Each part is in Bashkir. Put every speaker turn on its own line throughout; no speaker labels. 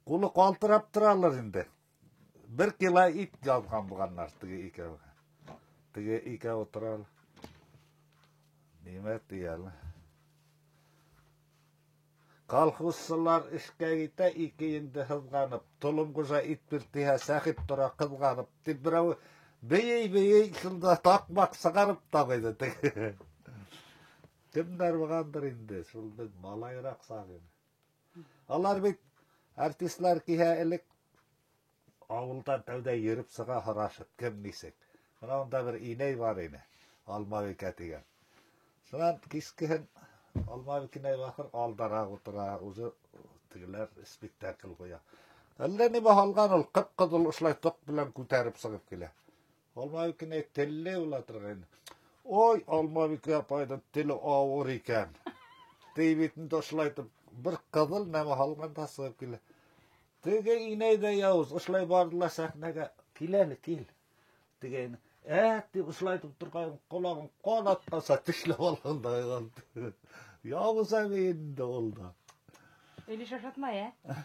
Ҡулы ҡалтырап торалыр инде. 1 кило ит яҙған булғандар теге икәүгә. Теге икәү тора. Нимә тияле? Колхозсылар эшкә китә, ике инде һыҙғанып, толом хужа ит бир тиһә, Сәхип тора ҡыҙғанып, тип берәү бейей-бейей шунда таҡмаҡ сығарып та ҡуйҙы теге. Кемдәр булғандыр инде, шул беҙ малайыраҡ саҡ ине. Алар бит артистлар киһә элек ауылдан тәүҙә йөрөп сыға һорашып, кем нисек. Бына унда бер инәй бар ине, Алмабикә тигән. Шунан кискеһен Алмабикә инәй бахыр алдараҡ ултыра, уже тегеләр спектакль ҡуя. Әллә нимә һалған ул, ҡып-ҡыҙыл ошолай тоҡ белән күтәреп сығып килә. Алмабикә инәй телле була торғайны. Ой, Алмабикә апайҙың теле ауыр икән. Тей бит инде ошолай итеп, бер ҡыҙыл нәмә һалған да сығып килә. Теге инәй ҙә яуыз, ошолай барҙы ла сәхнәгә, кил әле, кил. Теге инәй, тип ошолай итеп торған, ҡолағын ҡан атҡанса тешләп алған да ҡуйған. Яуыз әбей инде ул да.
Өлөш ашатмай, ә?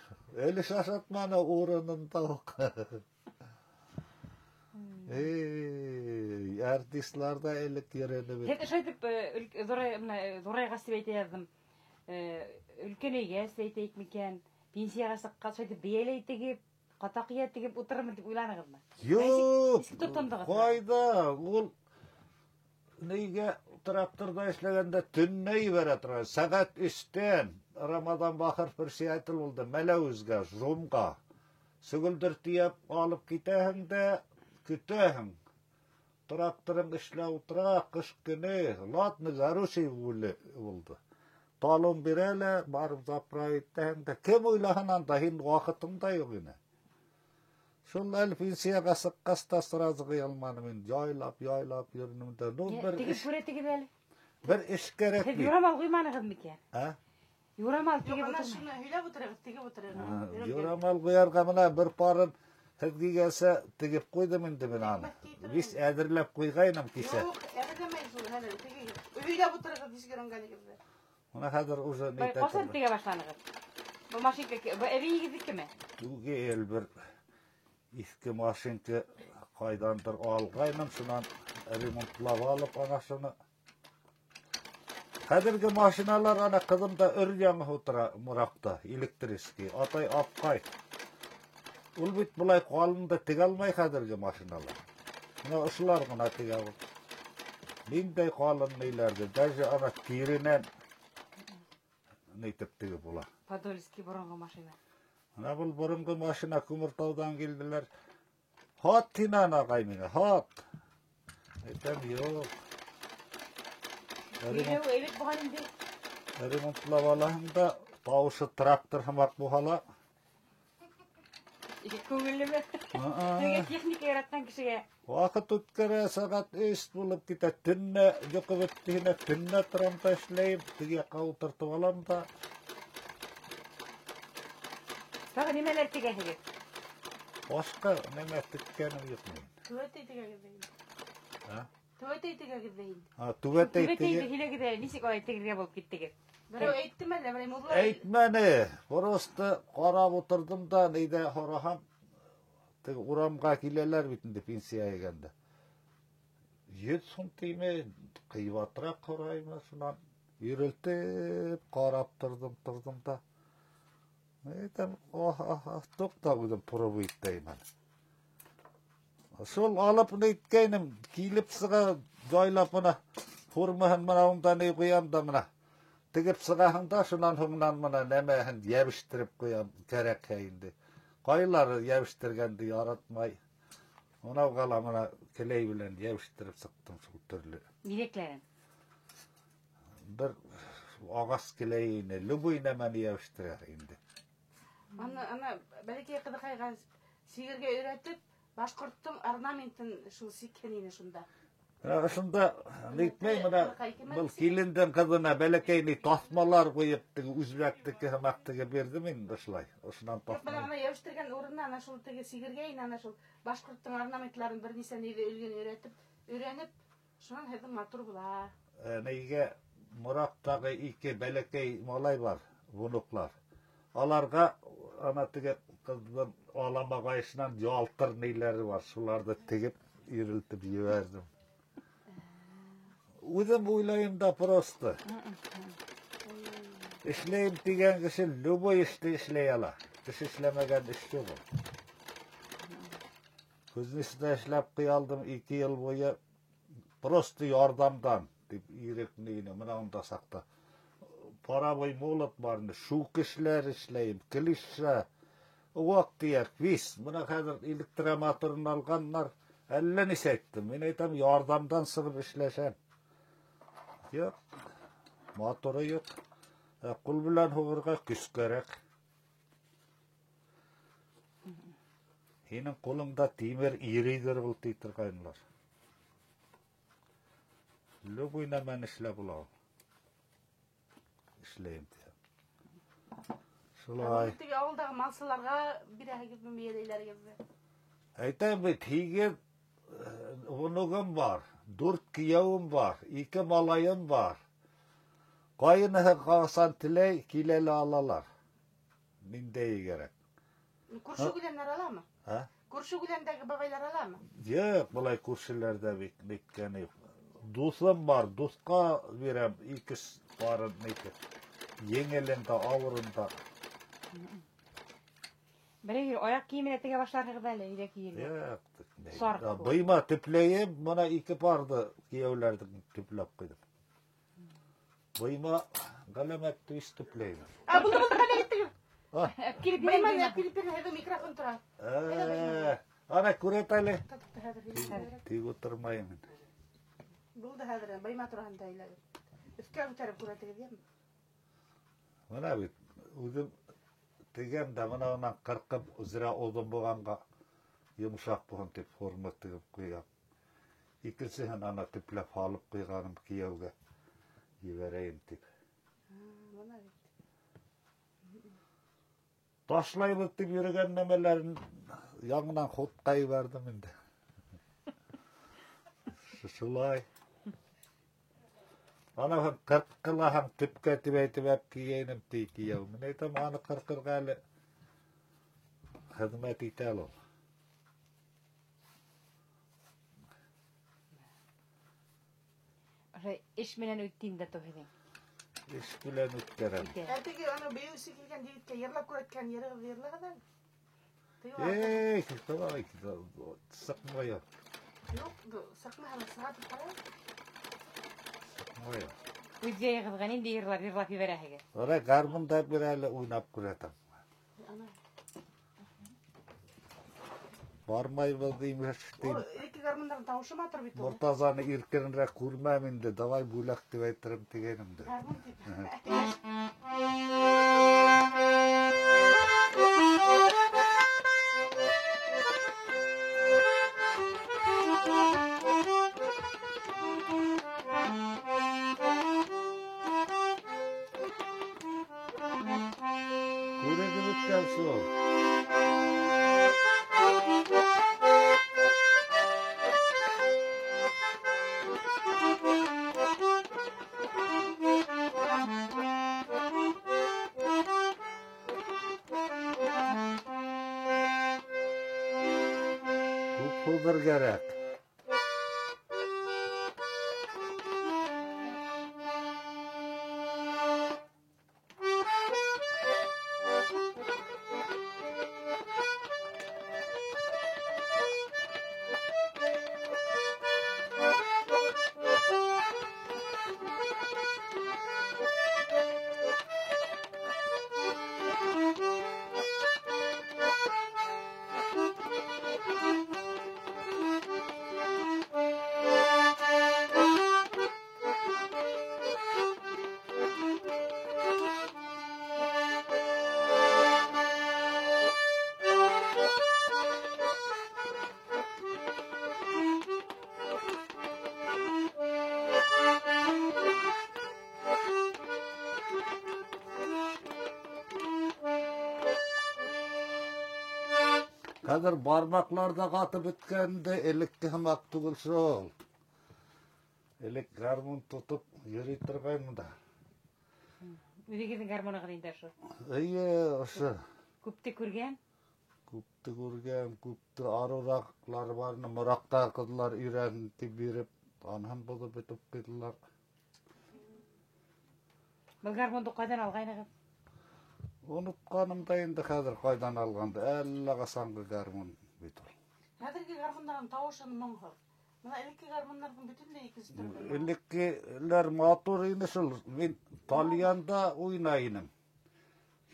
Өлөш ашатманы урынында уҡ. Эй, артистлар ҙа элек йөрөнө бит.
Һеҙ ошолай итеп, бына, ҙурайғас тип әйтә яҙҙым. Өлкәнәйгәс әйтәйек микән? Пенсияға сыҡҡас шулай итеп бейәләй тегеп, ҡатаҡия тегеп ултырырмын тип уйланығыҙмы?
Юҡ.
Нисек тотондоғоҙ?
Ҡайҙа? Ул нигә тракторҙа эшләгәндә төнлә ебәрә торған. Сәғәт өстән Рамаҙан бахыр председатель булды. Мәләүезгә, Зумға. Сөгөлдөр тейәп алып китәһең дә көтәһең. Тракторың эшләп ултыра, ҡыш көнө, ладно, горючий булды. Талон бирә лә, барып заправить итәһең дә. Кем уйлаһын анда, һин ваҡытың да юҡ ине. Шул әле пенсияға сыҡҡас та сразу ҡуя алманым инде. Яйлап, яйлап йөрөнөм дә. Ну,
Йә,
бер
тегеп
эш
күрә тегеп әле.
Бер эш кәрәк
Һеҙ
бит.
юрамал ҡуйманығыҙ микән?
Ә?
Юрамал
Юҡ,
тегеп
ана
ултырма.
шуны һөйләп ултырығыҙ, тегеп ултырығыҙ.
Ә,
Өйрәнгән.
юрамал ҡуярға бына бер парын һеҙ килгәнсә тегеп ҡуйҙым инде мин аны.
Икмәк кейтереп.
Вис әҙерләп ҡуйғайным кисә.
Юҡ, әҙерләмәйбеҙ ул, хәҙер тегегеҙ. Һөйләп ултырығыҙ, нисек өйрәнгәнегеҙҙе.
Бына хәҙер уже
Бай,
нитә
ҡасан
торҙо.
тегә башланығыҙ? Был машинка был әбейегеҙҙекеме?
Түгел, бер иҫке машинка ҡайҙандыр алғайным, шунан ремонтлап алып ана шуны. Хәҙерге машиналар ана ҡыҙым да өр яңы ултыра Мораҡта, электрический, атай апҡай. Ул бит былай ҡалынды тегә алмай хәҙерге машиналар. Бына ошолар ғына тегә ул. Ниндәй ҡалын ниләрҙе, даже ана тиренән нитеп тегеп була.
Подольский боронғо машина.
Бына был боронғо машина Күмертауҙан килделәр. Һат тинән ағай миңә, һат. Әйтәм, юҡ.
Һөйләү әйбәт булған инде.
Ремонтлап алаһың да, тауышы трактор һымаҡ булһа ла.
Күңеллеме?
А-а.
Һеҙгә техника яратҡан кешегә.
Ваҡыт үткәрә, сәғәт өс булып китә. Төнлә йоҡо бөттө генә, төнлә торам да эшләйем, теге яҡҡа ултыртып алам да.
Тағы нимәләр тегәһегеҙ?
Башҡа нәмә теккәнем юҡ минең.
Түбәтәй тегәгеҙ дә инде.
Ә?
Түбәтәй тегәгеҙ дә инде.
А, түбәтәй
Түбәтәйҙе
теге-
һөйләгеҙ әле, нисек алай тегергә булып киттегеҙ?
Берәү әйттеме әллә, берәй мулла?
Әйтмәне. Просто ҡарап ултырҙым да, нейҙә һораһам, теге урамға киләләр бит инде пенсия йыйғанда. 100 һум тиме, ҡыйбатыраҡ һораймы, шунан йөрөлтөп ҡарап торҙом, торҙом да. Әйтәм, ох, ох, ох, туҡта үҙем пробуй итәйем әле. Шул алып нейткәйнем, килеп сыға, яйлап бына формаһын бына унда ни ҡуям да бына. Тегеп сығаһың да, шунан һуңынан бына нәмәһен йәбештереп ҡуям, кәрәкһә инде. Ҡайһылары йәбештергәнде яратмай. Унау ҡала бына келәй белән йәбештереп сыҡтым шул төрлө.
Биҙәкләрен?
Бер ағас келәй ине, любой нәмәне йәбештерә инде.
Ана, ана, бәләкәй ҡыҙыҡайға сигергә өйрәтеп, башҡорттоң орнаментын шул сикһен ине шунда.
Ә, ошонда нитмәй бына
Ҡыҙыҡай кем
был
әле?
килендең ҡыҙына бәләкәй ни таҫмалар ҡуйып, теге үзбәктеке һымаҡ теге бирҙем инде ошолай. Ошонан
Юҡ, бына
таҫма.
ана йәбештергән урынына ана шул теге сигергә ине, ана шул башҡорттоң орнаментларын бер нисә нейҙе өлгөн өйрәтеп, өйрәнеп, шунан һеҙҙең матур була.
Ә, нейгә Мораҡтағы ике бәләкәй малай бар, внуклар. Аларға ана теге ҡыҙҙың алама ҡайышынан ялтыр ниләре бар, шуларҙы тегеп ирелтеп ебәрҙем. Үҙем уйлайым да просто. Эшләйем тигән кеше любой эште эшләй ала. Кеше эшләмәгән эш юҡ ул. Кузнецта эшләп ҡуя алдым 2 йыл буйы. Просто ярҙамдан тип ирек нине, мына унда саҡта. Паровой молот бар инде, шул кешеләр эшләйем, клиша, ваҡ-төйәк, вис. Мына хәҙер электромоторын алғандар, әллә нисә әйттем. Мин әйтәм, ярҙамдан сығып эшләшәм. Юҡ, моторы юҡ. Ҡул белән һуғырға көс кәрәк. Һинең ҡулыңда тимер ирейҙер ул ти торғайнылар. Любой нәмәне эшләп була ул. Эшләйем тиһәм. Шулай.
Теге ауылдағы малсыларға бирәһегеҙме, бейәләйләрегеҙҙе?
Әйтәм бит, 8 оноғом бар, 4 кейәүем бар, 2 малайым бар. Ҡайыныһы ҡасан теләй, килә лә алалар. Ниндәйе кәрәк?
Күрше күләннәр аламы?
Ә?
Күрше күләндәге бабайлар аламы?
Юҡ, былай күршеләрҙә бик ниткәне юҡ. Дуҫым бар, дуҫҡа бирәм 2 парын нитеп. Еңелен дә, ауырын да.
Берәй аяҡ кейеменә тегә башларһығыҙ әле, өйҙә кейергә.
Юҡ, текмәй.
Сарыҡ
Да,
ул.
быйма төпләйем, мына 2 парҙы кейәүләрҙең төпләп ҡуйҙым. Быйма ғәләмәт төс төпләйем.
Ә, булды, булды, ҡайҙа киттегеҙ?
А.
Әп килеп
Быйма
бирәм.
әп килеп бирәм, һеҙҙең микрофон тора.
Ана күрәт әле.
Тотто хәҙер, хәҙер.
Тик ултырмайым инде.
Булды хәҙер, быйма тураһында һөйләгеҙ. Өҫкә күтәреп күрәтегеҙ, йәме?
Мына бит үҙем тегәм дә, мына унан ҡырҡып, зря оҙон булғанға йомшаҡ булһын тип форма тегеп ҡуям. Икенсеһен ана төпләп һалып ҡуйғаным кейәүгә ебәрәйем тип.
Бына бит.
Ташлайбыҙ тип йөрөгән нәмәләрен яңынан ходҡа ебәрҙем инде. Шулай. Ана һәм ҡырҡылаһаң төпкә тип әйтеп әп кейәйнем ти кейәү. Мин әйтәм, аны ҡырҡырға әле хеҙмәт итә ул.
Ошо эш менән үтте инде һеҙҙең.
Эш белән үткәрәм.
Үтә.
Ә теге ана бейеүсе килгән егеткә йырлап күрһәткән йырығыҙҙы йырлағыҙ әле. Теге ваҡыт.
Эй, давай, сыҡмай.
Юҡ, сыҡмаһа ла сыға тип ҡарайым.
Сыҡмай.
Үҙ яйығыҙға ниндәй йырлар йырлап ебәрәһегеҙ?
Ара гармунда бер әле уйнап күрәтәм.
Ана.
Бармайбыҙ имеш тим.
Ул ике гармундарҙың тауышы матур бит ул.
Мортазаны иркенерәк күрмәм инде, давай бүләк тип әйтерем тигәнем дә.
Гармун тип.
Күрегеп бөткән шул. Күп һуҙыр кәрәк. Хәҙер бармаҡлар ҙа ҡатып бөткәнде, элекке һымаҡ түгел шул. Элек гармун тотоп йөрөй торғайным да.
Үҙегеҙҙең гармунығыҙ инде ошо.
Эйе, ошо.
Күпте күргән?
Күпте күргән, күпте арыураҡлар бар, Мораҡта ҡыҙлар өйрән тип биреп, аныһын боҙоп бөтөп ҡуйҙылар.
Был гармунды ҡайҙан алғайнығыҙ?
Онотҡаным да инде хәҙер ҡайҙан алғанды. Әллә ҡасанғы гармун бит ул.
Хәҙерге гармундарҙың тауышын моңһоҙ. Бына элекке гармундарҙың бөтөнләй икенсе төрлө.
Элеккеләр матур ине шул. Мин тальянда уйнай инем.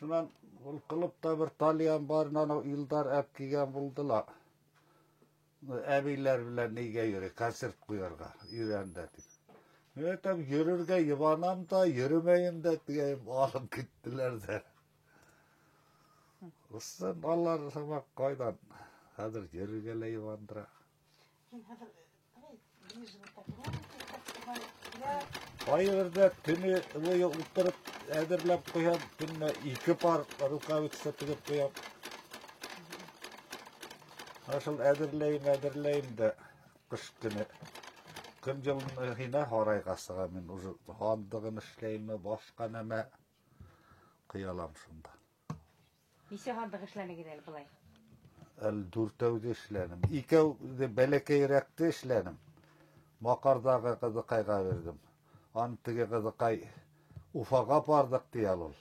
Шунан ул клубта бер тальян бар, анау Илдар әп килгән булды ла. Әбейләр белән нигә йөрөй, концерт ҡуярға өйрәнде тип. Мин әйтәм, йөрөргә йыбанам да, йөрөмәйем дә тигәйем, алып киттеләр ҙә. Ысын алар һымаҡ ҡайҙан хәҙер йөрөргә лә йыбандыра.
Һин хәҙер, давай, ближе вот так, руки вот так снимай. Я
Ҡайберҙә төнө буйы ултырып әҙерләп ҡуям, төнлә 2 пар рукавица тегеп ҡуям. Шул әҙерләйем, әҙерләйем дә ҡыш көнө. Көн йылына һине һарайға сығам мин, уже һандығын эшләйемме, башҡа нәмә ҡыялам шунда.
Нисә һандыҡ эшләнегеҙ әле былай?
Әле дүртәүҙе эшләнем. Икәүҙе бәләкәйерәкте эшләнем. Маҡарҙағы ҡыҙыҡайға бирҙем. Аны теге ҡыҙыҡай Уфаға барҙыҡ ти ул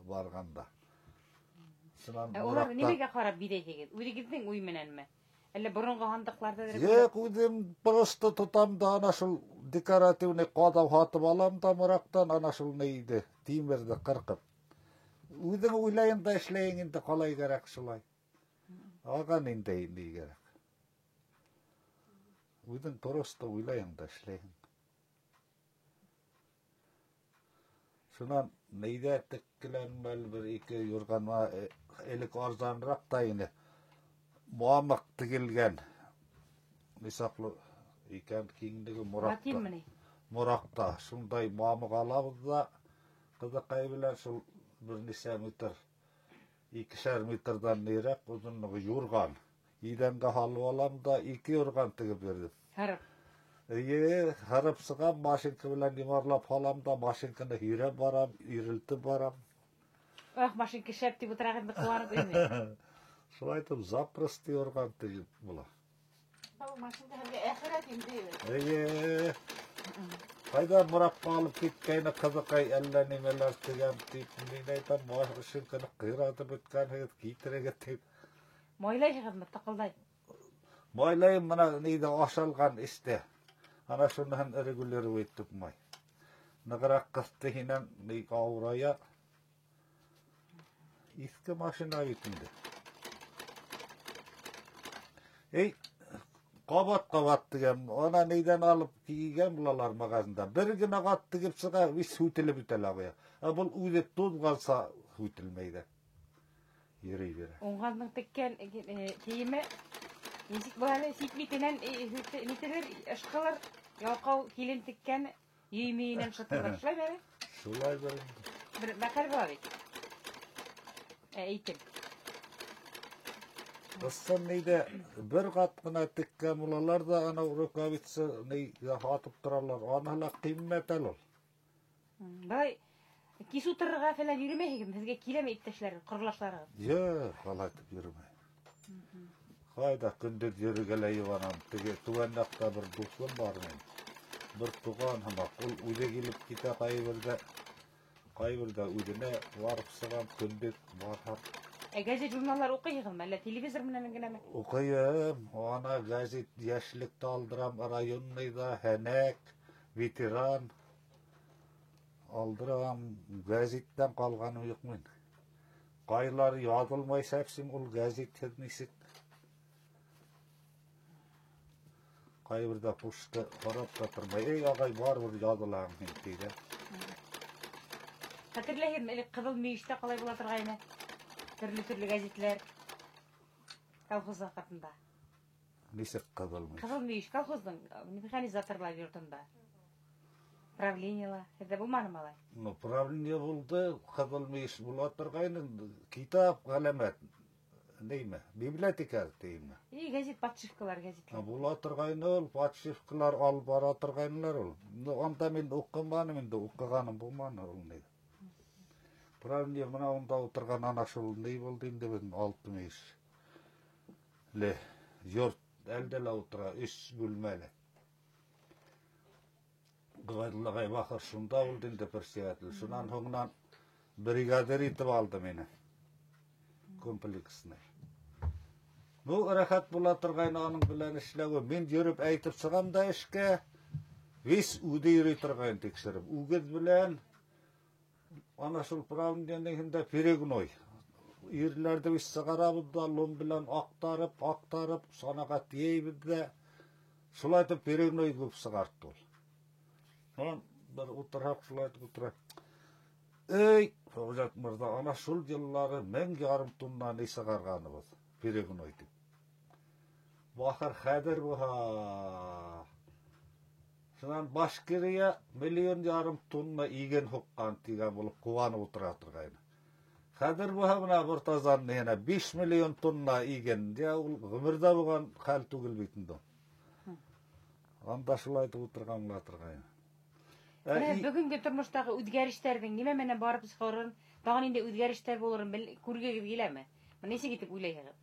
барғанда. Шунан
Ә уларҙы
Мораҡта
нимәгә ҡарап биҙәйһегеҙ? Үҙегеҙҙең уй менәнме? Әллә боронғо һандыҡларҙа бер
Юҡ, үҙем просто тотам да ана шул декоративный ҡаҙау һатып алам да Мораҡтан, ана шул нейҙе, тимерҙе ҡырҡып. Үҙең уйлайың да эшләйең инде, ҡалай кәрәк шулай. Ага ниндәй ни кәрәк. Үҙең просто уйлайың да эшләйһең. Шунан нейҙә теккеләнмәл бер ике юрғанма, элек арзаныраҡ та ине. Мамыҡ тегелгән. Нисаҡлы икән киңлеге Мораҡта.
Латинмы ни?
Мораҡта. Шундай мамыҡ алабыҙ ҙа, ҡыҙыҡай белән шул бер нисә метр, икешәр метрҙан нейрәк оҙонлоғо юрған. Иҙәнгә һалып алам да ике юрған тегеп бирҙем.
Һырып.
Эйе, һырып сығам, машинка белән йомарлап һалам да, машинканы һөйрәп барам, өйрөлтөп барам.
Ах, машинка шәп тип ултырағыҙ инде, ҡыуанып үҙе.
Шулай итеп, запросто юрған тегеп була.
Был машинка һеҙгә әхирәт инде.
Эйе. Ҡайҙа Мораҡҡа алып киткәйне ҡыҙыҡай, әллә нимәләр тегәм тип, мин әйтәм, машинканы ҡыйратып бөткәнһегеҙ, китерегеҙ тип.
Майлайһығыҙмы, тыҡылдай?
Майлайым, бына нейҙә ашалған эстә. Ана шуныһын регулировать итеп май. Нығыраҡ ҡыҫты һинән, ни ауырая. Иҫке машина бит инде. Эй, ҡабат-ҡабат тегәм, ана нейҙән алып кигән булалар магазинда. Бер генә ҡат тегеп сыға, вис һүтелеп бөтә лә ҡуя. Ә был үҙе туҙғанса һүтелмәй ҙә. Йөрөй бирә.
Уңғандың теккән кейеме нисек була әле? Сит битенән нитәлер, ышҡылыр, ялҡау килен теккән йөймөйөнән шытылыр. Шулай бит әле?
Шулай бер инде.
Бер мәҡәл була бит. Әйтем.
Ысын нейҙә бер ҡат ҡына теккән булалар ҙа, анау рукавица нейҙә һатып торалар. Аныһы ла ҡиммәт әле ул.
Былай кис ултырырға фәлән йөрөмәйһегеҙме? Һеҙгә киләме иптәшләр, ҡоролаштарығыҙ?
Юҡ, алай итеп йөрөмәй. Ҡайҙа көндөҙ йөрөргә лә йыбанам. Теге түбән яҡта бер дуҫым бар минең. Бер туған һымаҡ. Ул үҙе килеп китә ҡайберҙә. Ҡайберҙә үҙенә барып сығам, көндөҙ барһам.
Ә гәзит журналлар уҡыйһығыҙмы, әллә телевизор менән генәме?
Уҡыйым. Ана гәзит Йәшлекте алдырам, районныйҙа, Һәнәк, Ветеран алдырам. Гәзиттән ҡалғаным юҡ мин. Ҡайлар яҙылмай сәпсем ул гәзитһеҙ нисек. Ҡайберҙә пушты ҡарап та тормай. Эй, ағай, барыбер яҙылаң һин, ти ҙә.
Хәтерләйһегеҙме, элек Ҡыҙыл мөйөштә ҡалай була торғайны? Төрлө-төрлө гәзитләр колхоз ваҡытында.
Нисек Ҡыҙыл мөйөш?
Ҡыҙыл мөйөш колхоздың механизаторлар йортонда. Правлениела. Һеҙҙә булманымы алай?
Ну, правление булды, Ҡыҙыл мөйөш була торғайны, китап ғәләмәт. Нейме? Библиотека тейме?
И, гәзит, подшивкалар, гәзитләр.
Ha, була торғайны ул, подшивкалар алып бара торғайнылар ул. Ну, анда мин уҡыманым инде, уҡығаным булманы ул ни. Правильно, мына унда ултырған ана шул ни булды инде беҙҙең алты мөйөшлө йорт әлдә лә ултыра, өс бүлмәле. Ғайбулла ағай бахыр шунда булды инде председатель. Шунан һуңынан бригадир итеп алды мине. Комплексный. Ну, рәхәт була торғайны аның белән эшләүе. Мин йөрөп әйтеп сығам да эшкә, вис үҙе йөрөй торғайны тикшереп. Үгеҙ белән ана шул правленияһында перегной. Ирләрҙе вис сығарабыҙ ҙа, лом белән аҡтарып, аҡтарып, санаға тейәйбеҙ ҙә, шулай итеп перегной күп сығартты ул. Унан бер ултырһаҡ, шулай итеп ултыра. Эй, Фәүзәт мырҙа, ана шул йыллары 1500 тонна ни сығарғаныбыҙ, перегной тип. Бахыр хәҙер булһа. Шунан Башкирия 1,5 миллион тонна иген һуҡҡан тигән булып ҡыуанып ултыра торғайны. Хәҙер булһа бына Мортазаның йәнә 5 миллион тонна иген. Я ул ғүмерҙә булған хәл түгел бит инде. Анда шулай итеп ултырған була торғайны.
Менә бөгөнгө тормоштағы үҙгәрештәрҙең нимә менән барып сығырын, тағы ниндәй үҙгәрештәр булырын күргегеҙ киләме? Бына нисек итеп уйлайһығыҙ?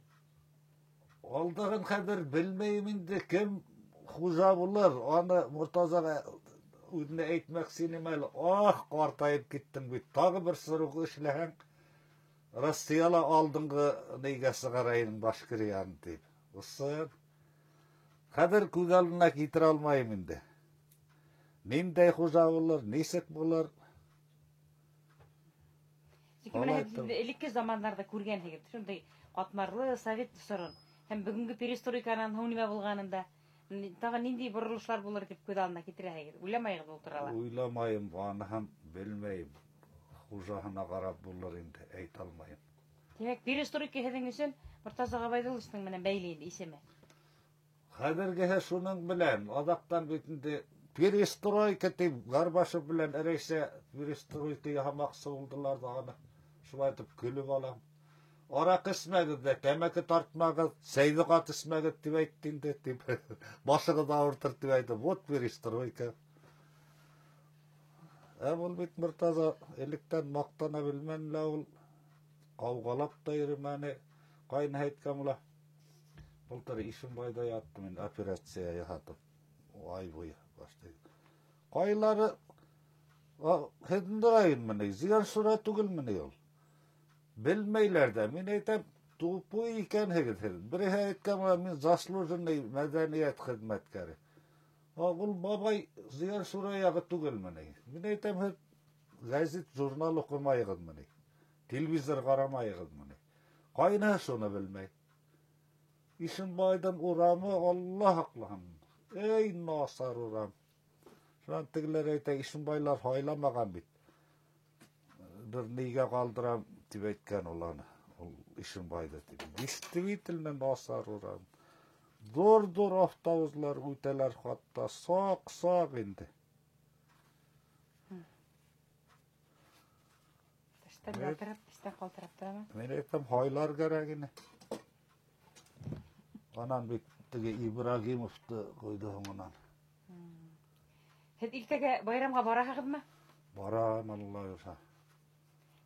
Алдағын хәҙер белмәйем инде, кем хужа булыр. Аны Мортазаға үҙенә әйтмәксе инем әле. Ах, ҡартайып киттең бит. Тағы бер срок эшләһәң, Россияла алдынғы нейгә сығарайын Башкирияны тип. Ысын. Хәҙер күҙ алдына килтерә алмайым инде. Ниндәй хужа булыр, нисек булыр?
Сөнки бына
Алай
һеҙ
итеп.
элекке замандарҙа күргәнһегеҙ, шундай ҡатмарлы совет осорон һәм бөгөнгө перестройканан һуң нимә булғанын да, тағы ниндәй боролоштар булыр тип күҙ алдына килтерәһегеҙ? Уйламайһығыҙ ул турала?
Уйламайым, аны һәм белмәйем. Хужаһына ҡарап булыр инде, әйтә алмайым.
Тимәк, перестройка һеҙҙең өсөн Мортаза Ғобәйҙулловичтың менән бәйле инде исеме.
Хәҙергеһе шуның белән, аҙаҡтан бит инде перестройка тип Горбачев белән Рәйсә перестройка яһамаҡсы булдылар ҙа, аны шулай итеп көлөп алам. Араҡы эсмәгеҙ ҙә, тәмәке тартмағыҙ, сәйҙе ҡаты эсмәгеҙ тип әйтте инде, тип башығыҙ ауыртыр тип әйтте. Вот перестройка. Ә ул бит Мортаза электән маҡтана белмәне лә ул, ҡауғалап та йөрөмәне. Ҡайны әйткән була. Былтыр Ишембайҙа яттым мин, операция яһатып. Ай буйы башта. Ҡайлары, һеҙҙең районмы ни? Зиянсура түгелме ни ул? Белмәйләр ҙә. Мин әйтәм, тупой икәнһегеҙ һеҙ. Береһе әйткән була, мин заслуженный мәҙәниәт хеҙмәткәре. Ул бабай Зиянсура яғы түгелме ни? Мин әйтәм, һеҙ гәзит, журнал уҡымайығыҙмы ни? Телевизор ҡарамайығыҙмы ни? Ҡайныһы шуны белмәй. Ишембайҙың урамы, Алла һаҡлаһын. Эй, насар урам. Шунан тегеләр әйтә, Ишембайлар һайламаған бит. Бер нигә ҡалдырам тип әйткән ул аны. Ул Ишембайҙы тип. Действительно насар урам. Ҙур-ҙур автобуслар үтәләр хатта, саҡ-саҡ инде.
Тыштан ялтырап, тыштан ҡалтырап торамы?
Мин әйтәм, һайлар кәрәк ине. Анан бит теге Ибрагимовты ҡуйҙы һуңынан.
Һеҙ иртәгә байрамға бараһығыҙмы?
Барам, Алла бирһә.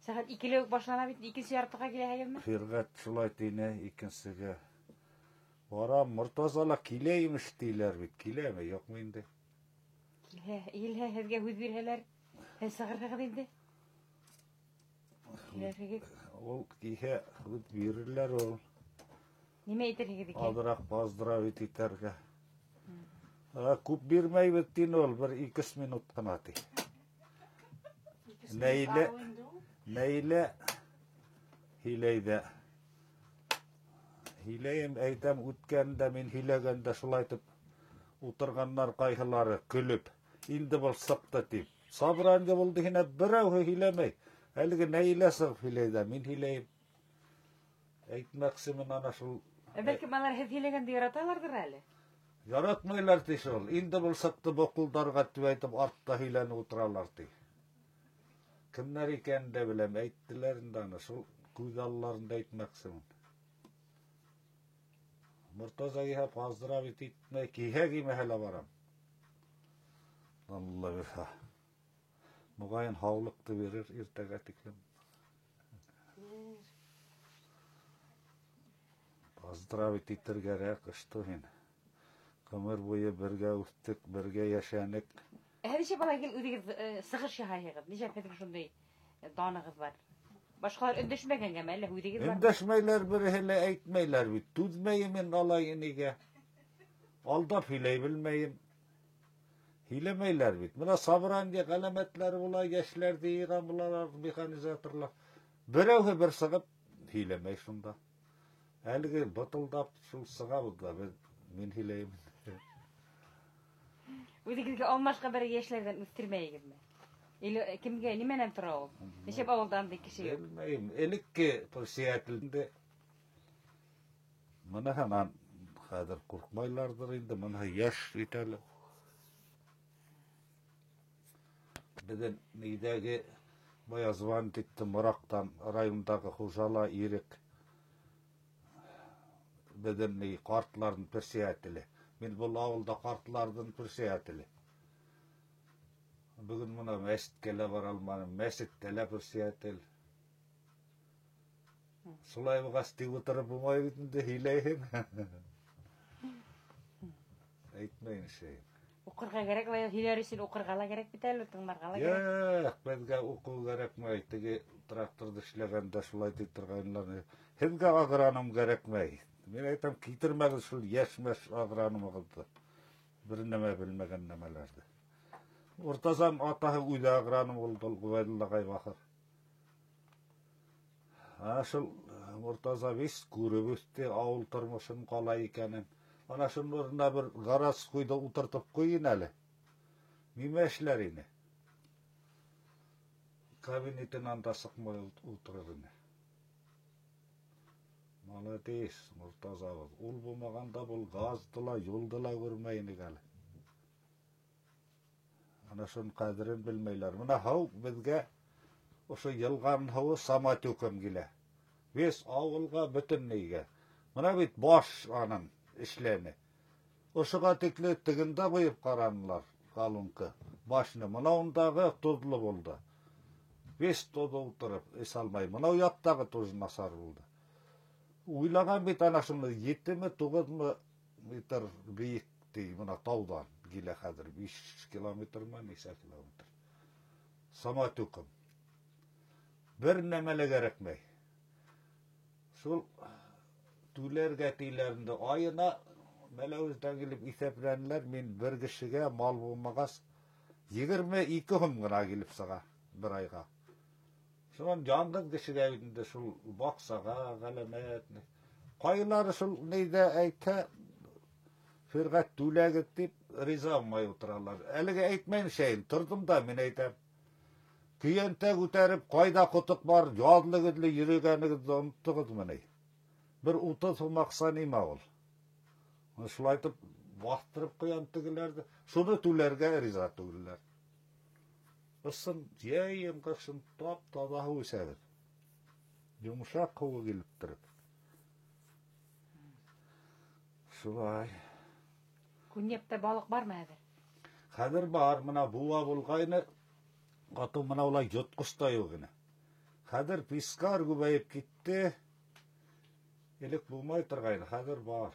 Сәғәт икелә үк башлана бит, икенсе яртыға киләһегеҙме?
Фирғәт шулай тине, икенсегә. Барам, Мортаза ла килә имеш тиләр бит. Киләме, юҡмы инде?
Килһә, килһә, һеҙгә һүҙ бирһәләр, һеҙ сығырһығыҙ инде. Килерһегеҙ.
Ул килһә, һүҙ бирерләр ул.
Нимә әйтерһегеҙ икән?
Аҙыраҡ поздравить итәргә. Күп бирмәйбеҙ тине ул, бер ике-өс минут ҡына ти. Нәйлә һиләй ҙә. Һиләйем, әйтәм, үткәндә мин һиләгәндә шулай итеп ултырғандар ҡайһылары көлөп, инде был сыҡты тип. Собрание булды һинә берәүһе һиләмәй. Әлеге Нәйлә сығып һиләй ҙә, мин һиләйем. Әйтмәксемен ана шул.
Ә бәлкем алар һеҙ һиләгәнде яраталарҙыр әле?
Яратмайлар ти шул. Инде был сыҡты боҡолдарға тип әйтеп артта һөйләнеп ултыралар ти. Кемдәр икәнен дә беләм, әйттеләр инде аны, шул күҙ алларында әйтмәксемен. Мортаза киһә поздравить итмәй, киһә кимәһә лә барам. Алла бирһә. Моғайын һаулыҡты бирер иртәгә тиклем.
Килер.
Поздравить итергә кәрәк, что һин. Ғүмер буйы бергә үҫтек, бергә йәшәнек.
Ә нисә бала гел үҙегеҙ сығыш яһайһығыҙ? Нисә һеҙҙең шундай данығыҙ бар? Башҡалар өндәшмәгәнгәме, әллә үҙегеҙ бар?
Өндәшмәйләр, береһе лә әйтмәйләр бит. Түҙмәйем мин алай инегә. Алдап һөйләй белмәйем. Һөйләмәйләр бит. Бына собрание ғәләмәтләре була, йәшләрҙе йыйған булалар, механизаторлар. Берәүһе бер сығып һөйләмәй шунда. Әлеге бытылдап шул сығабыҙ ҙа, мин һөйләйем.
Үҙегеҙгә алмашҡа бер йәшләрҙән үҫтермәйегеҙме? Или кемгә, нимәнән тора ул? Нисә ауылда андай кеше юҡ?
Белмәйем. Элекке председателде быныһынан хәҙер ҡурҡмайларҙыр инде, быныһы йәш бит әле. Беҙҙең нейҙәге бая звонить итте Мораҡтан, райондағы хужала Ирек. Беҙҙең ни ҡартларҙың председателе. Мин был ауылда ҡартларҙың председателе. Бөгөн бына мәсеткә лә бара алманым, мәсеттә лә председатель. Шулай булғас, тик ултырып булмай бит инде, һөйләйһең. Әйтмәйем шәй.
Уҡырға кәрәк, лай һөйләр өсөн уҡырға ла кәрәк бит әле, тыңларға ла кәрәк.
Юҡ, беҙгә уҡыу кәрәкмәй. Теге тракторҙы эшләгәндә шулай тип торғайнылар. Һеҙгә агроном кәрәкмәй. Мин әйтәм, китермәгеҙ шул йәшмәш агрономығыҙҙы. Бер нәмә белмәгән нәмәләрҙе. Мортазан атаһы үҙе агроном булды, ул Ғүбәйҙулла ағай бахыр. Шул Мортаза бис күреп үҫте ауыл тормошон ҡалай икәнен. Ана шуның урынына бер городскойҙы ултыртып ҡуйын әле. Нимә эшләр ине? Кабинетынан да сыҡмай ултырыр ине. Молодец, Мортазабыҙ. Ул булмағанда был газды ла, юлды ла күрмәй инек әле. Ана шуның ҡәҙерен белмәйләр. Бына һыу беҙгә ошо йылғаның һыуы самотеком килә. Вес ауылға, бөтөн нейгә. Бына бит баш аның эшләне. Ошоға тикле тегендә ҡуйып ҡаранылар колонка. Башны. Бына ундағы тоҙло булды. Вес тоҙ ултырып эс алмай. Бына яҡтағы тоже насар булды. Уйлаған бит ана шуны етеме, туғыҙмы метр бейек ти, бына тауҙан килә хәҙер 5 километрмы, нисә километр. Самотеком. Бер нәмә лә кәрәкмәй. Шул түләргә тиләренде айына Мәләүездән килеп иҫәпләнеләр, мин бер кешегә мал булмағас 22 һум ғына килеп сыға бер айға. Шунан яңғыҙ кешегә бит инде шул баҡсаға ғәләмәт. Ҡайһылары шул нейҙә әйтһә, Фирғәт түләгеҙ тип риза булмай ултыралар. Әлегә әйтмәйем шәйен, торҙом да мин әйтәм. Көйәнтә күтәреп, ҡайҙа ҡотоҡ бар, яҙлы-көҙлө йөрөгәнегеҙҙе оноттоғоҙмо ни? Бер 30 һум аҡса нимә ул? Шулай итеп баҫтырып ҡуям тегеләрҙе. Шуны түләргә риза түгелләр. Ысын йәйен ҡышын тап-таҙа һыу эсәбеҙ. Йомшаҡ һыуы килеп тороп. Шулай.
Күнйәптә балыҡ бармы хәҙер?
Хәҙер бар, бына быуа булғайны, ҡатыу бына улай йотҡос та юҡ ине. Хәҙер пискар күбәйеп китте. Элек булмай торғайны, хәҙер бар.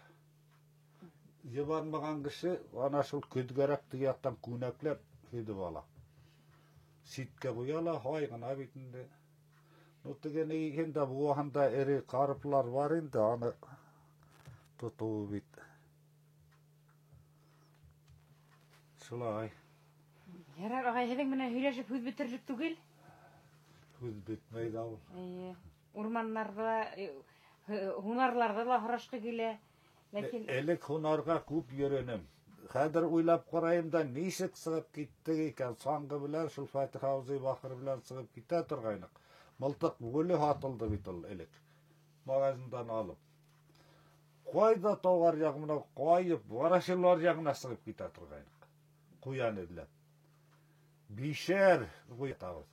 Йыбанмаған кеше ана шул көҙгәрәк теге яҡтан күнәкләп һөҙөп ала. Ситкә ҡуя ла, һай ғына бит инде. Ну, теге нигеҙендә быуаһында эре карплар бар инде, аны тотоу бит. Шулай.
Ярар, ағай, һеҙҙең менән һөйләшеп һүҙ бөтөрлөк түгел?
Һүҙ бөтмәй ҙә ул.
Эйе. Урманнарҙа, һунарларҙа ла һорашҡы килә. Ләкин
Элек һунарға күп йөрөнөм. Хәҙер уйлап ҡарайым да, нисек сығып киттек икән? Саңғы белән, шул Фатих абзый бахыр белән сығып китә торғайныҡ. Мылтыҡ гөлө һатылды бит ул элек. Магазиндан алып. Ҡайҙа тауар яғына ҡайып, Ворошиловлар яғына сығып китә торғайныҡ. Ҡуян эҙләп. Бишәр ҡуятабыҙ.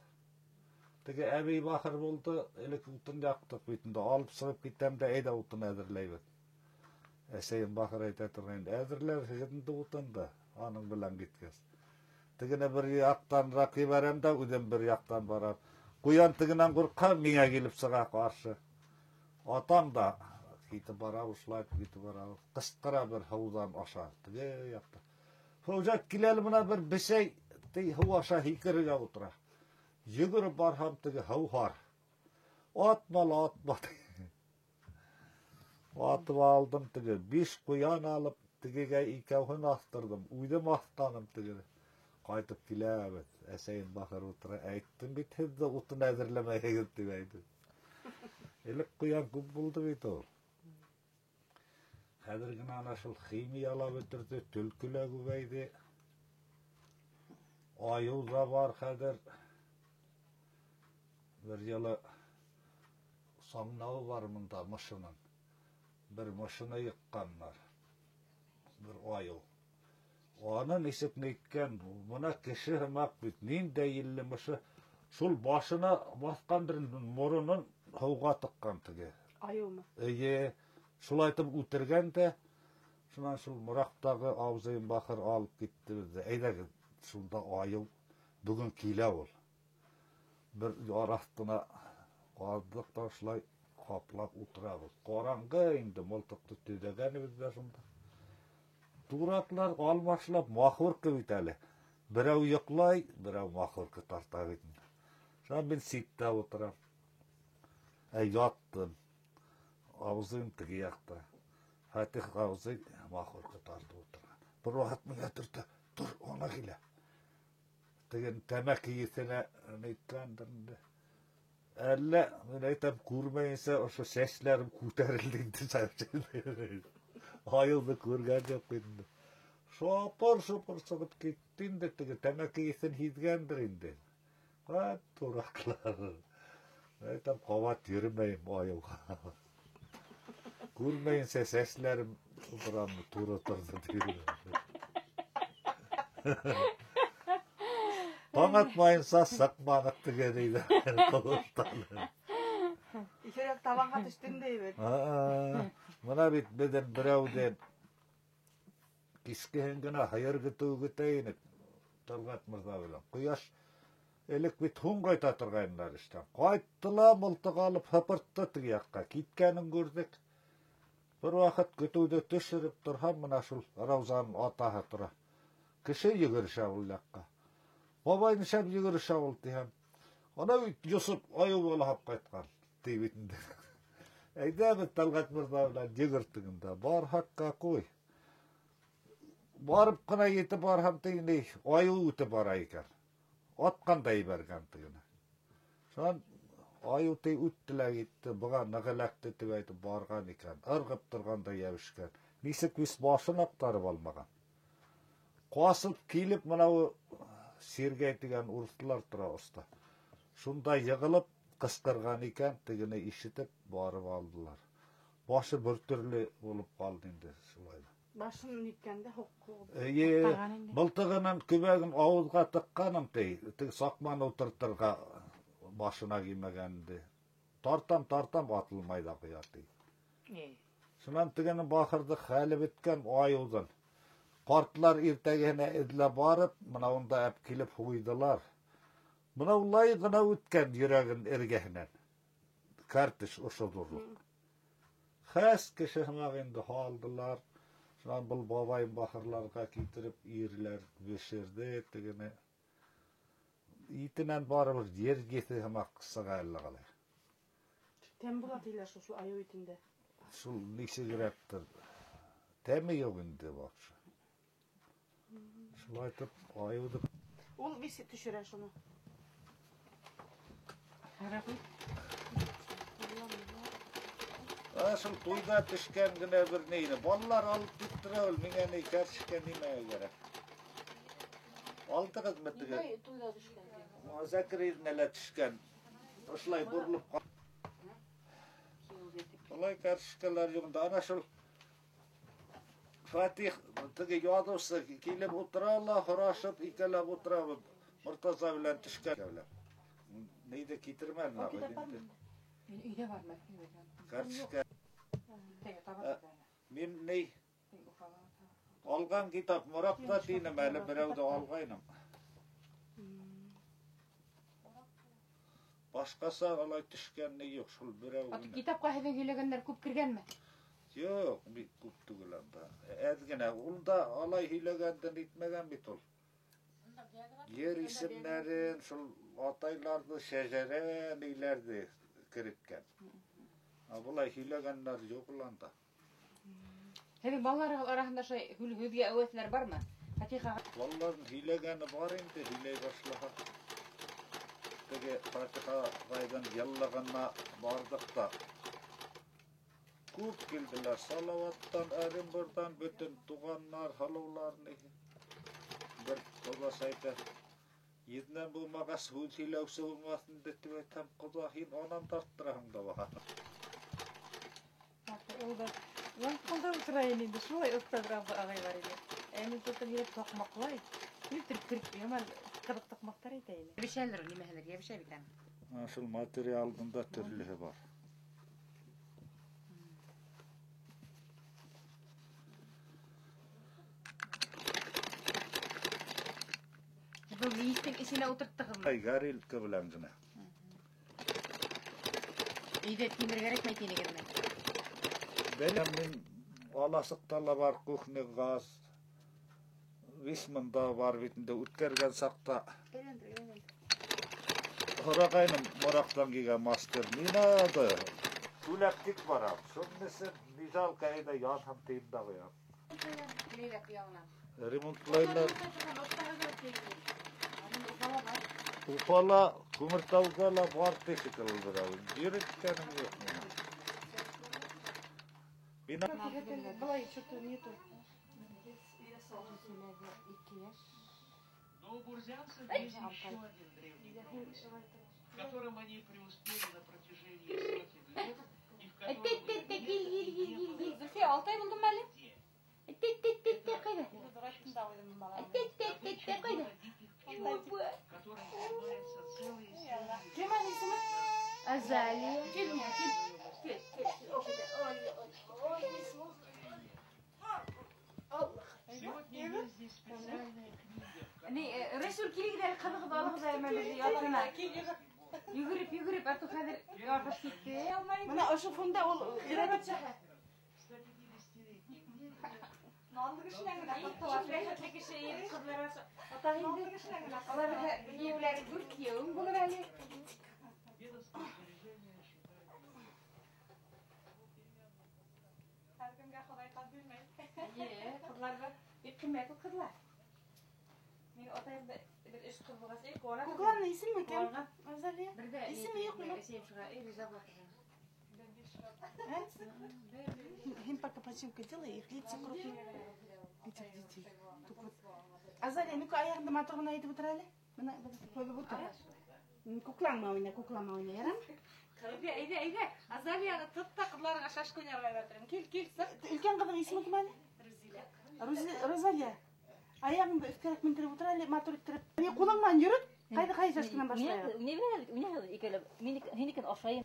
Теге әбей бахыр булды, элек утын яҡтыҡ бит инде, алып сығып китәм дә, әйҙә утын әҙерләйбеҙ. Әсәйем бахыр әйтә торғайны, әҙерләрһегеҙ инде утынды, аның белән киткәс. Тегене бер яҡтанраҡ ебәрәм дә, үҙем бер яҡтан барам. Ҡуян тегенән ҡурҡһа, миңә килеп сыға ҡаршы. Атам да китеп барабыҙ, шулай китеп барабыҙ. Ҡысҡыра бер һыуҙан аша. Теге яҡта. Фәүзәт килә әле бына бер бесәй ти һыу аша һикерергә ултыра. Йүгереп барһам теге һыу һар. Атма ла атма. Атып алдым теге. 5 ҡуян алып тегегә икәүһен аҫтырҙым. Үҙем аҫҡаным теге. Ҡайтып киләбеҙ. Әсәйем бахыр ултыра. Әйттем бит һеҙҙе утын әҙерләмәйһегеҙ тип әйтте. Элек ҡуян күп булды бит ул. Хәҙер генә ана шул химия ла бөтөрҙө, төлкө лә күбәйҙе. Айыу ҙа бар хәҙер. Бер йылы саңнауы бар мында мышының. Бер мышыны йыҡҡандар. Бер айыу. Аны нисек ниткән, бына кеше һымаҡ бит, ниндәй илле мышы. Шул башына баҫҡандыр, моронон һыуға тыҡҡан теге.
Айыумы?
Эйе, шулай итеп үтергән дә, шунан шул Мораҡтағы абзыйым бахыр алып китте беҙҙе. Әйҙәгеҙ, шунда айыу бөгөн килә ул. Бер яр аҫтына ҡаҙҙыҡ та шулай ҡаплап ултырабыҙ. Ҡараңғы инде, мылтыҡты төҙәгәнебеҙ ҙә шунда. Тураҡлар алмашлап махорка бит әле. Берәү йоҡлай, берәү махорка тарта бит инде. Шунан мин ситтә ултырам. Ә яттым. Абзыйым теге яҡта. Фатих абзый махорка тартып ултыра. Бер ваҡыт миңә төртә, тор, ана килә. Теге тәмәке еҫенә нейткәндер инде. Әллә, мин әйтәм, күрмәйенсә ошо сәсләрем күтәрелде инде. Айылды күргән юҡ инде. Шапыр-шупыр сығып китте инде теге тәмәке еҫен һиҙгәндер инде. Ҡат тураҡлар. Әйтәм, ҡабат йөрөмәйем айылға. Күрмәйенсә сәсләрем ултырамы, тура торҙо тип. Таң атмайынса сыҡманыҡ тигән ине.
Иҫерәк табанға төштөң дә бит.
Бына бит беҙҙең берәүҙән кискеһен генә һыйыр көтөү көтә инек. Талғат мырҙа белән. Ҡояш элек бит һуң ҡайта торғайнылар эштән. Ҡайтты ла мылтыҡ алып һыпыртты теге яҡҡа. Киткәнен күрҙек. Бер ваҡыт көтөүҙе төшөрөп торһам, бына шул Раузаның атаһы тора. Кеше йүгерешә ул яҡҡа. Бабай нишләп йүгерешә ул тиһәм. Ана бит Йосоп айыу балаһы ҡайтҡан, ти бит инде. Әйҙә бит Талғат мырҙа белән йүгерттек инде. Бар хаҡҡа ҡуй. Барып ҡына етеп барһам тигәндәй, айыу үтеп бара икән. Атҡан да ебәргән тегене. Шунан айыу ти үтте лә китте, быға ныҡ эләкте тип әйтеп барған икән. Ырғып торған да йәбешкән. Нисек вис башын аҡтарып алмаған. Ҡасып килеп мынау Сергей тигән урыҫлар тора оҫта. Шунда йығылып ҡысҡырған икән, тегене ишетеп барып алдылар. Башы бер төрлө булып ҡалды инде шулай ҙа.
Башын ниткәндә һуҡ.
Эйе,
Ҡаҡтаған инде.
мылтығының көбәген ауыҙға тыҡҡаным ти, теге саҡманы ултыртырға башына килмәгән инде. Тартам, тартам, атылмай ҙа ҡуя ти. Шунан тегенең бахырҙы хәле бөткән айыуҙан. Ҡартлар иртәгеһенә эҙләп барып, бына унда әп килеп һуйҙылар. Бына улай ғына үткән йөрәген эргәһенән. Кәртеш ошо ҙурлыҡ. Хәс кеше һымаҡ инде һалдылар. Шунан был бабайым бахырларға килтереп ирләр бешерҙе тегене. Итенән барыбер ер еҫе һымаҡ сыға әллә ҡалай.
Тәм була тиләр шул айыу итендә.
Шул нисегерәктер. Тәме юҡ инде вообще. Шулай итеп айыуҙы
Ул вис төшөрә шуны.
Шул туйҙа төшкән генә бер нейне. Балалар алып киттеләр ул, миңә ни кәршкә нимә кәрәк. Алдығыҙмы теге?
Ниндәй туйҙа төшкән?
Зәкриҙенә лә төшкән. Ошолай боролоп Улай кәршкәләр юҡ. Ана шул Фатих теге яҙыусы килеп ултыра ла, һорашып икәүләп ултырабыҙ. Мортаза белән төшкән. Нейҙе китермәне
О, китап бармы?
Мин өйҙә бармы?
Кәршкә.
Теге табып
Мин ней алған китап Мораҡта тинем әле, берәүҙе алғайным. Башҡаса алай төшкәне юҡ, шул берәү
Аты
генә.
китапҡа һеҙҙең һөйләгәндәр күп кергәнме?
Юҡ, бик күп түгел анда. Әҙ генә. Ул да алай һөйләгәндән итмәгән бит ул. Ер исемдәрен, шул атайларҙы, шәжәрә ниләрҙе кереткән. Ә былай һөйләгәндәр юҡ ул анда.
Һеҙҙең балаларығыҙ араһында шулай һүҙгә әүәҫләр бармы? Фатиха.
Балаларҙың һөйләгәне бар инде, һөйләй башлаһа. Теге Фатиха ағайҙың йыллығына барҙыҡ та. Күп килделәр. Салаваттан, Оренбургтан бөтөн туғаннар, һылыулар ни. Бер ҡоҙас әйтә, еҙнән булмағас һүҙ һөйләүсе булмаҫ инде тип әйтһәм, ҡоҙа, һин анан тарттыраһың да баһа.
Ул да лаңҡылдап ултыра ине инде, шулай оҫта бер ағай бар ине. Ә мин тотоп йөрөп таҡмаҡлай. Ниҙер кереп, яман ҡыҙыҡ таҡмаҡтар әйтә ине. Йәбешәлер ул, нимәһелер, йәбешә бит аны.
Ана шул материалдың да төрлөһө бар.
Был мейестең эсенә ултырттығыҙмы?
Ай, горелка белән генә.
Өйҙә тимер кәрәкмәй тинегеҙме?
Беләм мин, аласыҡта ла бар кухня газ. Висманда бар бит инде, үткәргән саҡта. Һорағайным, Мораҡтан килгән мастер, не надо. Түләп тик барам. Шунысы не жалко, әйҙә янһын тием дә ҡуям. Ремонтлайлар. Уфала, Күмертауҙа ла бар техника ул берәү. Йөрөткәнем юҡ минең. Бина
Былай что-то нету.
Но у бурзянцев есть еще один древний промысел, в котором они преуспели на протяжении сотен лет и в котором
Тет, тет, кил, кил, кил, кил, кил. Зульфия, алты ай булдымы әле? Тет, тет, тет, тет, ҡайҙа? Тет, тет, тет, тет, ҡайҙа?
которым занимаются целые семьи.
Кем аның исеме?
Азалия.
Кил, кил. Кил, кил.
Сегодня есть здесь специальная книга, в
Ни, Рәсүл килегеҙ әле, ҡыҙығыҙ алығыҙ әле беҙҙе ятына. Йүгереп, йүгереп, ә то хәҙер ярҙаш китте.
Бына ошо фонда ул өйрәтеп сыға.
150-летнем дереве
Рәхәтле кеше, ҡыҙҙар ата инде. Аларға кейәүләре дүрт кейәүең булыр әле.
ведомство снаряжения считает
Һәр кемгә Хоҙай ҡыҙ бирмәй.
Е, ҡыҙҙар бар. Бик ҡиммәт ул ҡыҙҙар. Мин атайым да бер өс ҡыҙ булғас, эй, ҡыуана.
Кукланың исеме кем?
Ҡыуанған.
Азалия.
Бер ҙә
Исеме юҡмы?
Әсәйем шуға, эй, риза була.
Им пока починку делай, их лица крупные. Этих детей. Только вот. Азалия, ну-ка, аяғыңды матур ғына итеп ултыр әле. Бына, бына, ҡуйып ултыр. Куклаңма уйна, куклама уйна, ярам?
Әйҙә, әйҙә, әйҙә. Азалияны тот та ҡыҙҙарыңа шашка уйнарға өйрәтермен. Кил, кил, сыҡ.
Өлкән ҡыҙҙың исеме кем әле?
Рузилә.
Розалия. Аяғыңды өҫкәрәк ментереп ултыр әле, матур иттереп. Ни, ҡулың менән йөрөт. Ҡайҙа, ҡайһы шашканан башлайбыҙ?
Ни беләм, ни беләм, икәүләп. Мин һинекен ашайым.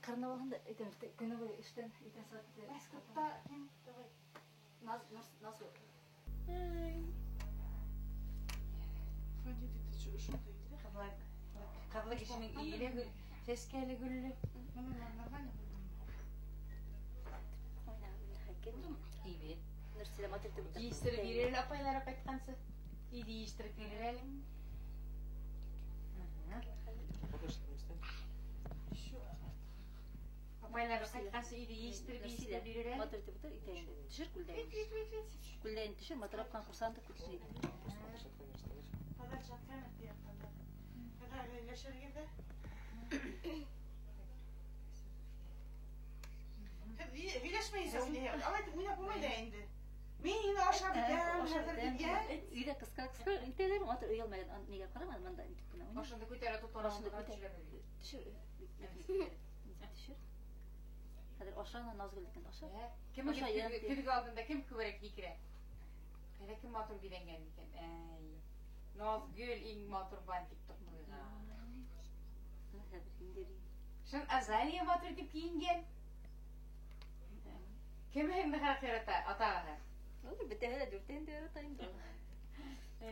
Ҡарны алғанда, әйтәм, көнө буйы эштән, иртән сәғәт
Мәскәүҙә, давай.
Наз, наз, наз.
Ҡыҙлы кешенең өйө лә гөл, сәскә лә гөллө. Әйбәт. Йыйыштырып бирер әле апайлары ҡайтҡансы. Өйҙө йыйыштырып бирер әле. Апайлары ҡайтҡансы өйҙө йыйыштырып, йыйыштырып бирер әле.
Матур итеп ултыр, итәгеңде төшөр күлдәген. Күлдәген төшөр, матур ҡурсаңды күтәреп.
Подальше от камер тияҡтан. Ҡайҙа һөйләшергә? Һөйләшмәйһең ни? Алай итеп уйнап булмай ҙа инде. Мин һине ашап бөтәм, хәҙер беткән.
Өйҙә ҡысҡа ҡысҡа итәләр, матур оялмаған, нигә ҡарама, мында итеп кенә уйна.
Башыңды күтәрә тотор,
Башыңды күтәр. Төшөр. Төшөр. Хәҙер аша, Назгөлдекен аша.
Кем
Аша, йә.
көҙгө алдында кем күберәк һикерә? Ҡайҙа кем матур биҙәнгән икән? Әй. Назгөл иң матур бантик тоҡлойға.
Хәҙер инде.
Шын Азалия матур итеп кейенгән. Кем һин нығыраҡ ярата, атағыһы?
Ул бөтәһе лә дүртәһен дә ярата инде ул.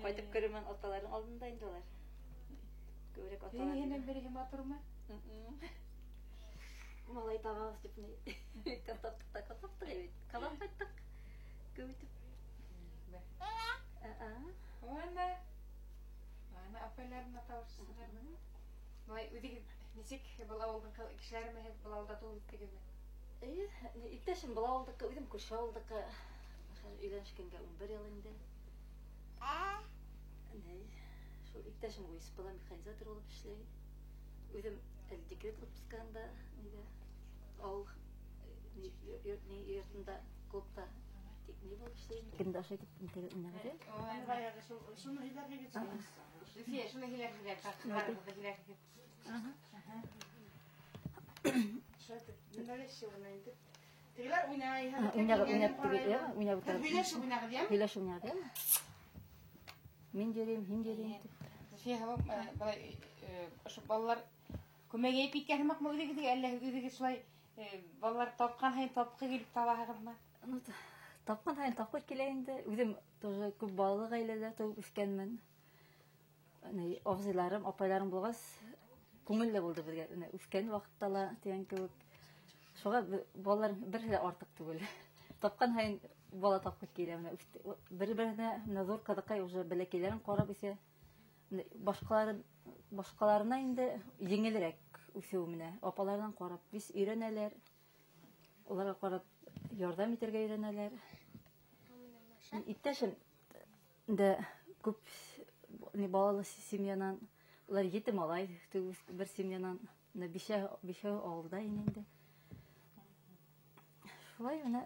Ҡайтып кереү менән аталарының алдында инде улар. Күберәк аталар.
Береһенән береһе матурмы?
Малай табабыҙ тип ни. Таптыҡ та таптыҡ бит. Ҡалан ҡайттыҡ. Күп итеп.
Ана. Ана апайларына тауыш сығарҙы. Былай үҙегеҙ нисек был ауылдың кешеләреме һеҙ, был ауылда тыуып үҫтегеҙме?
Эйе, иптәшем был ауылдыҡы, үҙем күрше ауылдыҡы. Хәҙер өйләнешкәнгә 11 йыл инде. Ни, шул иптәшем УСП-ла механизатор булып эшләй. Үҙем әле декрет отпускында, нидә, ауыл ни, ни йортонда, клубта тик ни булып эшләйем. Кемде ашай тип интегә?
Ана баяғы шул, шуны һөйләргә китсәгеҙ.
Люфия, шуны һөйләргә, ҡарығыҙҙы һөйләргә.
Шулай итеп, ненавязчиво ғына итеп. Тегеләр уйнай,
Уйнап, уйнап теге, уйнап
Һеҙ
ултыра.
һөйләшеп уйнағыҙ, йәме?
Һөйләшеп уйнағыҙ, йәме? Мин йөрөйөм, һин йөрөйөм тип.
Люфия, былай, ошо балалар күмәгәйеп киткән һымаҡмы үҙегеҙгә, әллә үҙегеҙ шулай балалар тапҡан һайын тапҡы килеп табаһығыҙмы?
Ну, тапҡан һайын тапҡы килә инде. Үҙем тоже күп балалы ғаиләлә тыуып үҫкәнмен. Ни, абзыйларым, апайларым булғас, күңелле булды беҙгә. Менә үҫкән ваҡытта ла тигән кеүек. Шуға балалар береһе лә артыҡ түгел. Тапҡан һайын бала тапҡы килә. Менә бер-береһенә менә ҙур ҡыҙыҡай уже бәләкәйҙәрен ҡарап үҫә. Менә башҡаларына инде еңелерәк үҫеү менә. Апаларынан ҡарап бис өйрәнәләр. Уларға ҡарап ярҙам итергә өйрәнәләр. Иптәшем дә күп ни балалы семьянан, улар 7 малай бер семьянан, менә бишәү ауылда ине инде. Шулай менә.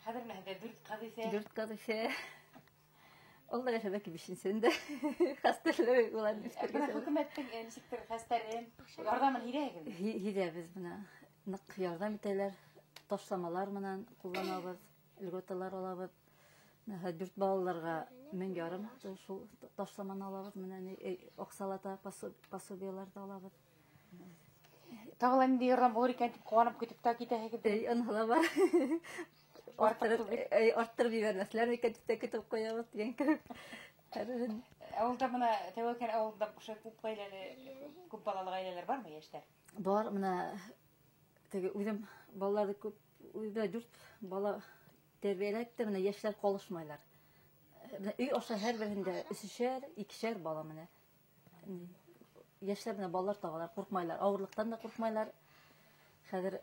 Хәҙер менә һеҙҙә 4 ҡыҙ үҫә.
4 ҡыҙ үҫә. Ул да бәлки бишенсеһендә. Хәстәрләп уларны
Бына
үҫтергән.
хөкүмәттең нисектер хәстәрен, ярҙамын һиҙәһегеҙме?
Һиҙәбеҙ бына. Ныҡ ярҙам итәләр. Ташламалар менән ҡулланабыҙ, льготалар алабыҙ. Менә 4 балаларға мең ярым шул ташламаны алабыҙ, менә ни, аҡсалата пособиелар ҙа алабыҙ.
Тағы ла ниндәй ярҙам булыр икән тип ҡыуанып көтөп тә китәһегеҙ?
Эй, уныһы ла бар.
Артыҡ
Арттырып,
түгел.
эй, арттырып ебәрмәҫләр микән тип тә көтөп ҡуябыҙ тигән кеүек. Һәрберен.
Ауылда бына Тәүәкән ауылында ошо күп ғаиләле, күп балалы ғаиләләр бармы, йәштәр?
Бар, бына теге үҙем балаларҙы күп, үҙемдә 4 бала тәрбиәләп тә менә йәштәр ҡалышмайлар. Менә өй аша һәр береһендә өсөшәр, икешәр бала менә. Йәштәр менә балалар табалар, ҡурҡмайлар, ауырлыҡтан да ҡурҡмайлар. Хәҙер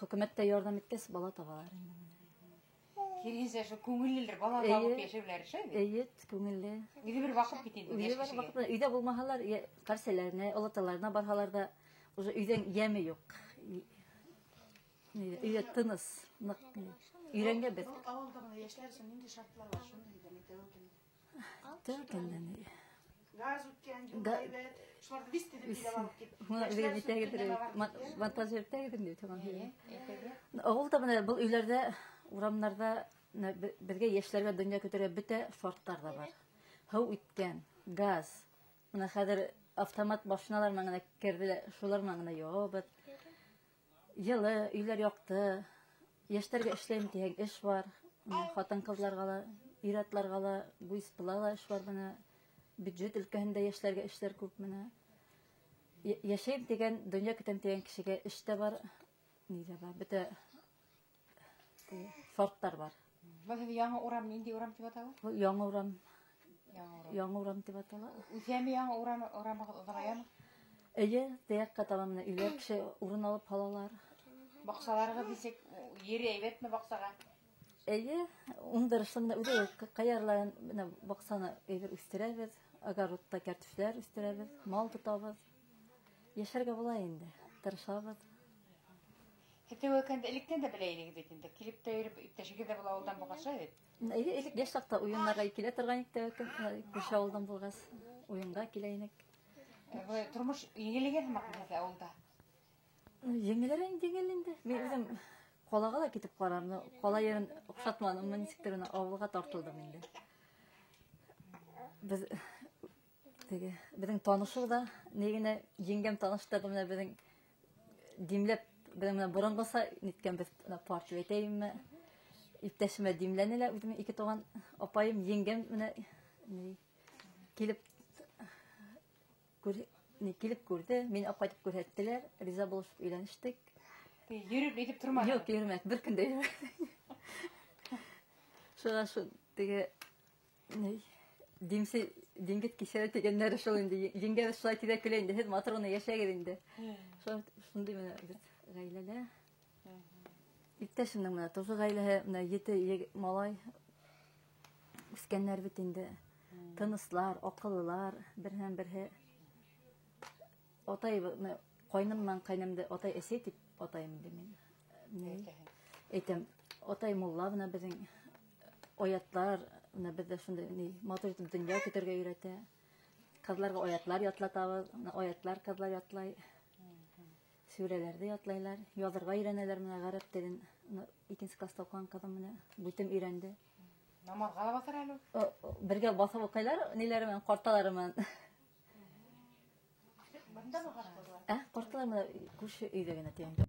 хөкүмәт тә ярҙам иткәс, бала табалар инде.
Киреһенсә, шул күңеллелер, бала
Эйе.
табып йәшәүләре шул бит.
Эйе, күңелле.
Үҙе бер ваҡыт бит инде
Үҙе
йәш
бер
кешегә.
ваҡыт. Өйҙә булмаһалар, ҡәрсәләренә, олаталарына барһалар ҙа, уже өйҙән йәме юҡ. Өйҙә тыныс, ныҡ. Өйрәнгән беҙ.
Был ауылда бына йәштәр өсөн ниндәй шартлар бар? Шуны һөйләмәй Тәүәкәндә.
Тәүәкәндә ни?
Газ үткән, юл һәйбәт. Шуларҙы бис тиҙеп һөйләп алып кит.
Бына
Йәштәр
үҙегеҙ
өсөн
әйтәгеҙ,
нәмә бар?
монтаж итәгеҙ инде, тамам.
Эйе, әйтәгеҙ.
Ауылда бына был өйләрҙә, урамнарҙа менә беҙгә йәштәргә донъя көтөргә бөтә шарттар ҙа бар. Һыу үткән, газ. Бына хәҙер автомат машиналар менән генә керҙе лә, шулар менән генә яуабыҙ. Йылы, өйләр яҡты. Йәштәргә эшләйем тиһәң, эш бар. Менә ҡатын-ҡыҙларға ла, ир-атларға ла, буйспыла ла эш бар менә. Бюджет өлкәһендә йәштәргә эшләр күп менә. Йәшәйем тигән, донъя көтәм тигән кешегә эш тә бар, ни ҙә бар, бөтә шарттар бар.
Был һеҙ яңы урам, ниндәй урам тип атала?
Был яңы урам.
Яңы урам.
Яңы урам тип атала.
Үҫәме яңы урам, урамығыҙ оҙағаямы?
Эйе, таяҡҡа табан менә өйләр кеше урын алып һалалар.
Баҡсаларығыҙ нисек, ере әйбәтме баҡсаға?
Эйе, уңдырышлы менә үҙе ҡаярларын менә баҡсаны әйбер үҫтерәбеҙ, огородта кәртүшләр үҫтерәбеҙ, мал тотабыҙ. Йәшәргә була инде, тырышабыҙ.
Һеҙ Тәүәкәнде электән дә белә инегеҙ бит инде. Килеп тә йөрөп, иптәшегеҙ ҙә был ауылдан булғас, шулай бит?
Эйе, элек йәш саҡта уйыннарға килә торған инек Тәүәкән, күрше ауылдан булғас, уйынға килә инек.
Был тормош еңелләгән һымаҡ һеҙҙә ауылда?
Еңелерәк инде, еңел инде. Мин үҙем ҡалаға ла китеп ҡараным, ҡала ерен оҡшатманым, нисектер менә ауылға тартылдым инде. Беҙ теге, беҙҙең танышыу ҙа, ни генә еңгәм таныштырҙы менә беҙҙең димләп, беҙҙең менән боронғоса ниткән беҙ менә пар тип әйтәйемме, иптәшемә димләне лә, үҙемә ике туған апайым, еңгәм менә ни, килеп Килеп күрҙе, мин алып ҡайтып күрһәттеләр, риза булышып өйләнештек.
Йөрөп итеп торманы?
Юҡ, йөрөмәҫ, бер көн дә йөрөмәҫ. Шуға шул теге димсе диңгеҙ кисә тигәндәре шул инде, еңгәбеҙ шулай тиҙә көлә инде, һеҙ матур ғына йәшәгеҙ инде. Шундай менә беҙ ғаиләлә. Иптәшемдең менә тоже ғаиләһе, менә 7 малай үҫкәндәр бит инде. Тыныслар, аҡыллылар, береһенән береһе. Атай, ҡайным менән ҡайнымды атай әсәй тип атайым инде мин. Әйтәм, атай мулла бына беҙҙең аятлар, бына беҙҙә шундай матур итеп донъя көтөргә өйрәтә. Ҡыҙларға аятлар ятлатабыҙ, бына аятлар ҡыҙлар ятлай. Сүрәләрҙе ятлайлар, яҙырға өйрәнәләр менә ғәрәп телен. Бына икенсе класста уҡыған ҡыҙым менә бүтем өйрәнде.
Намаҙға ла баҫыр әле ул?
Бергә баҫып уҡыйлар, ниләре менән, ҡарталары менән.
Бында ла ҡарталар?
Ә, ҡарталар менән күрше өйҙә генә тигәндә.